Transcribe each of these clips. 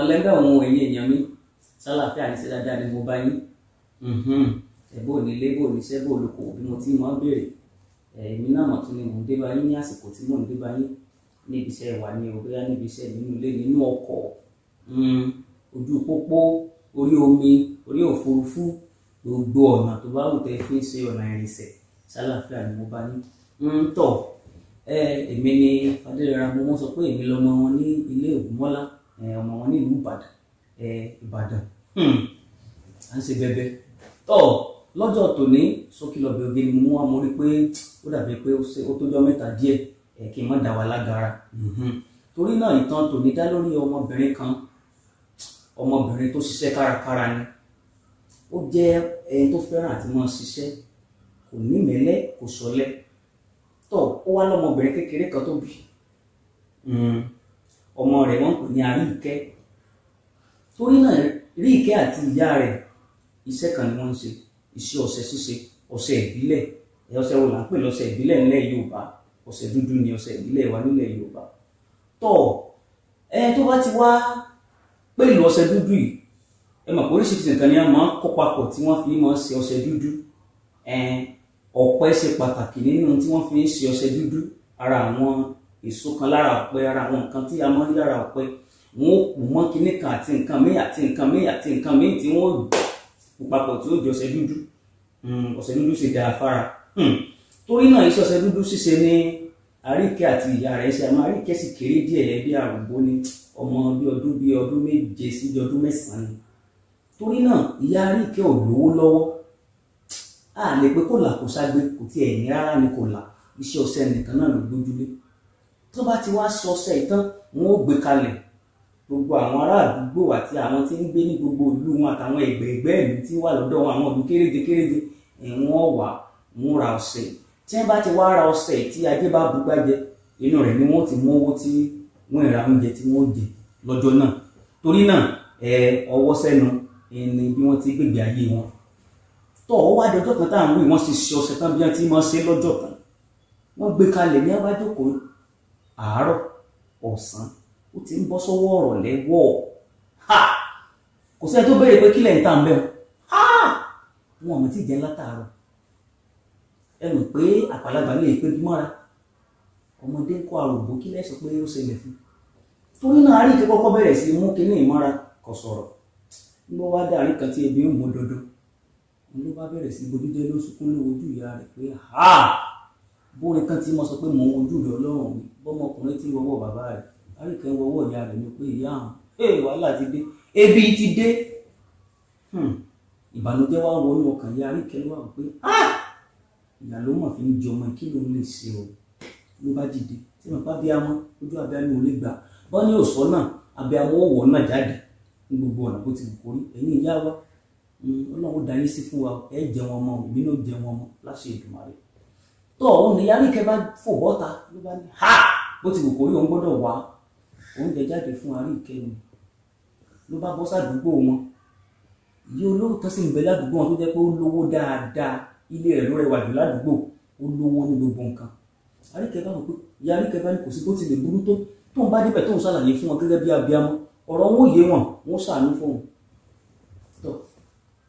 Ọlẹ́gbẹ́ òun ẹ̀yin èèyàn mi, sálàáfíà ní sí dáadáa ni mo bá yín. Ẹ̀bó nílé, bó níṣẹ́, bó lóko, bí mo ti máa ń béèrè. Èmi náà mọ̀ tún ni mò ń dé bá yín ní àsìkò tí mò ń dé bá yín níbi iṣẹ́ wa ní o, bóyá níbi iṣẹ́ nínú ilé, nínú ọkọ̀, ojú pópó, orí omi, orí òfurufú, gbogbo ọ̀nà tó bá wù tẹ́ fi ń ṣe ọ̀nà ìrìnsẹ̀, sálàáfíà ni mo bá yín. Tọ̀, èmi ni Fadérẹra, mo mọ́ sọ pé èmi lọmọ wọn ní ilé Ògúnmọ́lá, ọmọ wọn nílùú Ìbàdàn, Ìbàdàn. À ń ṣe bẹbẹ. Tọ́ lọ́jọ́ tòní, ṣókí lọbẹ̀ oge ni mo mú wá, mo rí pé ó dàbí pé ó tójọ́ mẹ́ta díẹ̀, kí n má dá wa lágara. Torí náà ìtàn tòní dá lórí ọmọbìnrin kan, ọmọbìnrin tó ṣiṣẹ́ kárakára ni. Ó jẹ́ ẹni tó fẹ́ràn àti máa ṣiṣẹ́, kò ní ìmẹ́lẹ́, kò ṣọ̀lẹ. Tọ́ ó wá lọ́mọbìnrin kékeré kan tó bí. Ọmọ rẹ̀ wọ́n ń pè ní Àríkẹ́. Torí náà Ríkẹ́ àti ìyá rẹ̀ iṣẹ́ kan ni wọ́n ń ṣe, iṣẹ́ ọṣẹ ṣíṣe, ọṣẹ ìbílẹ̀. Ọṣẹ wo là ń pè lọ́ṣẹ ìbílẹ̀ nílẹ̀ Yorùbá? Ọṣẹ dúdú ni ọṣẹ ìbílẹ̀ wa nílẹ̀ Yorùbá. Tọ́ tó bá ti wá pẹ̀lú ọṣẹ dúdú yìí, ẹ mọ̀ pé oríṣiríṣi nǹkan ni wọ́n máa ń kó papọ̀ tí wọ́n fi máa ń ṣe ọṣẹ dúdú. Ọ̀pẹ ṣe pàtàkì nínú tí wọ́n fi ń ṣe ọṣẹ dúdú. Ara àwọn èso kan lára ọ̀pẹ, ara àwọn nǹkan tí a máa ń rí lára ọ̀pẹ, wọn ó pò mọ́ kinní kan àti nǹkan míì àti nǹkan míì àti nǹkan míì tí wọ́n ó pò papọ̀ tí ó di ọṣẹ dúdú. Ọṣẹ dúdú sì dáa fára. Torí náà iṣẹ́ ọṣẹ dúdú ṣíṣe ní Àríkẹ́ àti ìyá rẹ̀ ṣe. Àmọ́ Àríkẹ́ sì kéré díẹ̀, bí arúgbó ni, ọmọ bí ọdún 7 sí bí ọdún 9 ni. Torí náà ìyá Àríkẹ́ ò lówó lọ́wọ́. A lè pé kò là kò ságbe, kò tiẹ̀ ní rárá ni kò là. Iṣẹ́ ọṣẹ nìkan náà ló gbójúlé. Tó bá ti wá ṣe ọṣẹ ìtàn, wọn ó gbé kalẹ̀. Gbogbo àwọn ará àdúgbò àti àwọn tí ń gbé ní gbogbo ìlú wọn àtàwọn ẹgbẹ̀ẹ̀gbẹ́ ìlú tí wà lọ́dọ̀ wọn, àwọn ìlú kéréje kéréje, wọ́n wá, wọ́n ra ọṣẹ. Tí wọ́n bá ti wá ra ọṣẹ tí ajé bá bugbájẹ, inú rẹ̀ ni wọ́n ti mú owó tí wọ́n ra oúnjẹ tí wọ́n jẹ lọ́jọ́ náà. Torí náà ọwọ́ sẹ́nu ni bí wọ́n ti gbègbè ayé wọn. Tọ́ ọ wá dọjọ́ kan táwọn wí, wọ́n sì ṣe ọṣẹ tán bí wọ́n ti máa ṣe lọ́jọ́ kan. Wọ́n gbé kalẹ̀ ní abájókòó àárọ̀, ọ̀sán, ó ti ń bọ́ sọ́wọ́ ọ̀rọ̀ lẹ́wọ̀. Ha! Kò sẹ́ni tó béèrè pé kílẹ̀ ń tà ń bẹ̀ o. Ha! Wọn ò mọ̀ tí ì jẹun látàárọ̀. Ẹ mọ̀ pé àgbàlagbà lè pé bímọ́ra. Ọmọdé ń kọ́ àròbó, kílẹ̀ sọ pé ó ṣẹlẹ̀ fún. Torí náà Àríkẹ́ kọ́kọ́ bẹ̀rẹ̀ sí mú kinní ìmọ́ra, kò sọ̀rọ̀. Nígbà wá dé àárín kan tí ebi ń mú dodo. Ló bá bẹ̀rẹ̀ sí bójújẹ́ ló sunkún ló wojú ìyá rẹ̀ pé ha! Bórin kan tí mo sọ pé mò ń wojú rẹ̀ Ọlọ́run mi, bọ́mọkùnrin tí ń wọwọ́ bàbá rẹ̀, Àríkẹ́ ń wọwọ́ ìyá rẹ̀ ni pé ìyá àwọn, wàhálà ti dé, ebi ti dé. Ìbànújẹ́ wá wọnú ọkàn ìyá Àríkẹ́ ló wà pé ìyá ló mọ̀ fi ń jẹ ọmọ, kí ló ń lè ṣe o. Ló bá dìde, tí mo bá bí amọ́, ojú abiyamọ ò lè gbà. Bọ́ ní òsọ náà, abiyamọ ó wọ̀ náà jáde ní gbogbo ọ̀nà bó ti wù kórí. Ẹ̀yin ìyá wa, Ọlọ́run ó dá yín sí fún wa, ẹ jẹun ọmọ, èmi náà jẹun ọmọ láṣẹ Èdùmàrè. Tọ́ òun ni Àríkẹ́ bá fò bọ́ta, ló bá ní ha! Bó ti wù kórí, òun gbọ́dọ̀ wá oúnjẹ jáde fún Àríkẹ́ ni. Ló bá bọ́ sádùúgbò wọn. Ìyá olówó kan sì ń bẹ ládùúgbò wọn tó jẹ́ pé ó lówó dáadáa, ilé rẹ̀ ló rẹwà jù ládùúgbò, ó lówó ní gbogbo nǹkan. Àríkẹ́ bá wò pé ìyá Àríkẹ́ bá ní kò sí bó ti lè burú tó, tóun bá débẹ̀ tóun ṣàlàyé fún wọn gẹ́gẹ́ bí abiyamọ, ọ̀rọ̀ wọn ò yé wọn, wọn ṣàánú fóun. Tọ́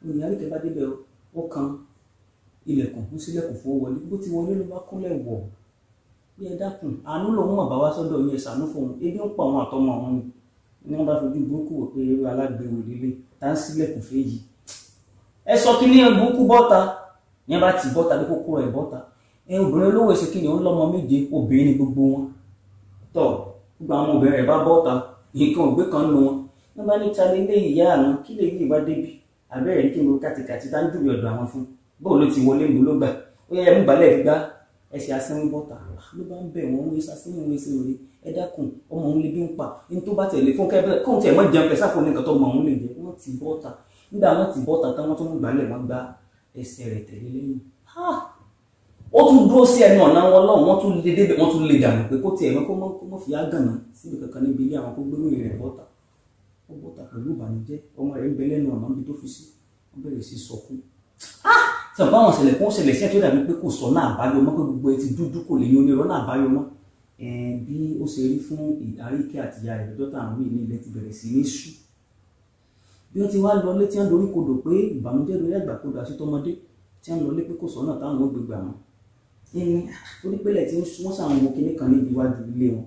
òun ni Àríkẹ́ bá débẹ̀, ó kan ilẹ̀kùn, ó ṣílẹ̀kùn fún wọlé. Bó ti wọlé ló bá kúnlẹ̀ wọ̀ bí ẹ dákun, àánú lòun mọ̀ bá wá sọ́dọ̀ yín, ẹ ṣàánú fóun, ebi ń pa àwọn àtọmọ àwọn ni. Ní wọ́n bá fojú burúkú wò pé irú alágbèwò líle tá ń ṣílẹ̀kùn fẹ́ yìí. Ẹ sọ kí ní burúkú bọ́ta, ní wọ́n bá ti bọ́ta bí kókó rẹ̀ bọ́ta. Obìnrin olówó ẹsẹ̀ kí ni ó ń lọ́mọ 7, obìnrin ni gbogbo wọn. Tọ́ gbogbo àwọn obìnrin rẹ̀ bá bọ́ta, nǹkan ògbé kan nu wọn. Wọ́n bá ní ta lé lé ìyá àná, kí lè yí ìbá débi, àbẹ́rẹ́ rí kí n ro kàtìkàtì tá ń júwe ọ̀dọ̀ àwọn fún. Bóun ló ti wọlé ló gbà, ó yẹ mú balẹ̀ fi gbá ẹsẹ̀ asínwín bọ́ta. Ló bá ń bẹ̀ wọ́n, wọ́n asínwín wọ́n ṣe orí. Ẹ dákun, ọmọ òun lè bí ń pa, ní tó bá tẹ̀lé fún kẹ́bẹ́ kóun tiẹ̀ mọ́ jẹun kẹsà fún nǹkan tó mọ òun lè jẹ. Wọ́n ti bọ́ta. Nígbà wọ́n ti bọ́ta tán, wọ́n tún mú gbálẹ̀, wọ́n gbá ẹsẹ̀ rẹ̀ tẹ̀lé lẹ́yìn. Ó tún dúró sí ẹnu ọ̀nà wọn lọ́hùn, wọ́n tún lé débẹ̀, wọ́n tún lé dànù pé kó tiẹ̀ mọ́ kó mọ́ fi ágànná síbi kankan níbi ilé àwọn, kó gbé wèrè rẹ̀ bọ́ta. Ó bọ́ta pẹ̀lú ìbànújẹ́, ọmọ rẹ̀ ń bẹ lẹ́nu ọ̀nà níbi tó fi sí, wọ́n bẹ̀rẹ̀ sí sọkún. Tí wọ́n bá wọn ṣẹlẹ̀ kó ṣẹlẹ̀ sí ẹ̀ tó dàbí pé kò sọ náà àbáyọ mọ́, pé gbogbo ẹ ti dúdú, kò lè ní onírọ́ náà àbáyọ mọ́. Bí ó ṣe rí fún Àríkẹ́ àti ìyá rẹ̀ lọ́jọ́ tá à ń wí ní ilẹ̀ ti bẹ̀rẹ̀ sí ní ṣú. Bí wọ́n ti wá lọ létí wọ́n dorí kodò pé ìbànújẹ́ lórí àgbàkodò àṣetọmọdé tí wọ́n lọ lé pé kò sọ́nà táwọn ò gbégbà mọ́. Ẹni torí pé ilẹ̀ ti ń ṣú, wọ́n sàwọn wo kinní kan níbi iwájú ilé wọn.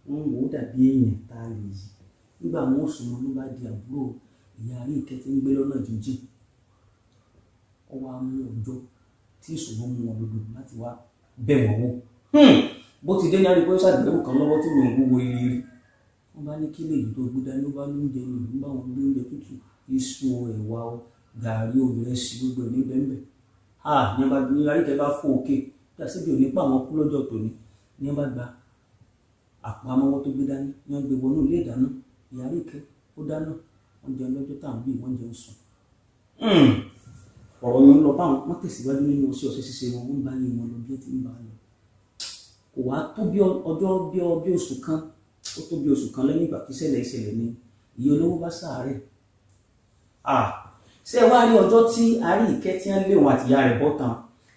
Wọ́n wò ó dàbí èèyàn tá a lè yí. Nígbà wọn ò sùn wọn ló bá di àbúrò ìyá Àríkẹ́ tí ń gbé lọ́nà jíjìn. Ó wá mú ọjọ́ tí ìṣòro mú wọn lódò láti wá bẹ̀ wọ́n wò. Bó ti dé ní àríkọ́ ṣàgbéwò kan lọ́wọ́ tí mò ń wúwo rírì. Wọ́n bá ní kí lèyí tó gbé dání, ó bá lóúnjẹ ní ìlú bá wọn gbé oúnjẹ tútù, iṣu, ẹ̀wà, gàrí, ìrẹsì, gbogbo ẹ̀ ní bẹ́ńbẹ́. Ní bá ní Àríkẹ́ bá fò òkè, bí àṣìbí ò ní pa àwọn kú lọ́jọ́ tòní, ní wọ́n bá gba àpò amọ́wọ́ tó gbé dání, ní wọ́n gbé wọnú ilé ìdáná. Ìyá Àríkẹ́ ó dáná, wọ́n jẹun lọ́jọ́ tá à ń wí, wọ́n jẹun sùn. Ọ̀rọ̀ yẹn ń lọ báwọn, wọ́n tẹ̀síwájú nínú ọṣẹ ọṣẹ ṣíṣe wọn, wọ́n bá yé wọn lọ bí ó ti ń bá a lọ. Kò wá tó bí ọjọ́ bí oṣù kan, ó tó bí oṣù kan lẹ́yìn ìgbà tí ìṣẹ̀lẹ̀ ìṣẹ̀lẹ̀ ni ìyá olówó bá ṣàárẹ̀. Ṣé ẹ wá rí ọjọ́ tí Àríkẹ́ tí wọ́n lé òun àti ìyá rẹ̀ bọ́ tán,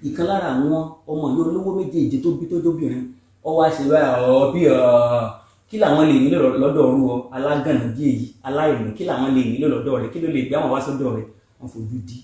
ìkan lára àwọn ọmọ ìyá olówó méjèèjì tó bí tó jóbìnrin, ó wá ṣe báyìí ọ̀ bí kí làwọn lè nílò lọ́dọ̀ ọ̀rú ọ alágànnà bí èyí aláìní, kí làwọn lè nílò lọ́dọ̀ rẹ̀, kí ló lè gbé àwọn wá sọ́dọ̀ rẹ̀, wọ́n fojú di.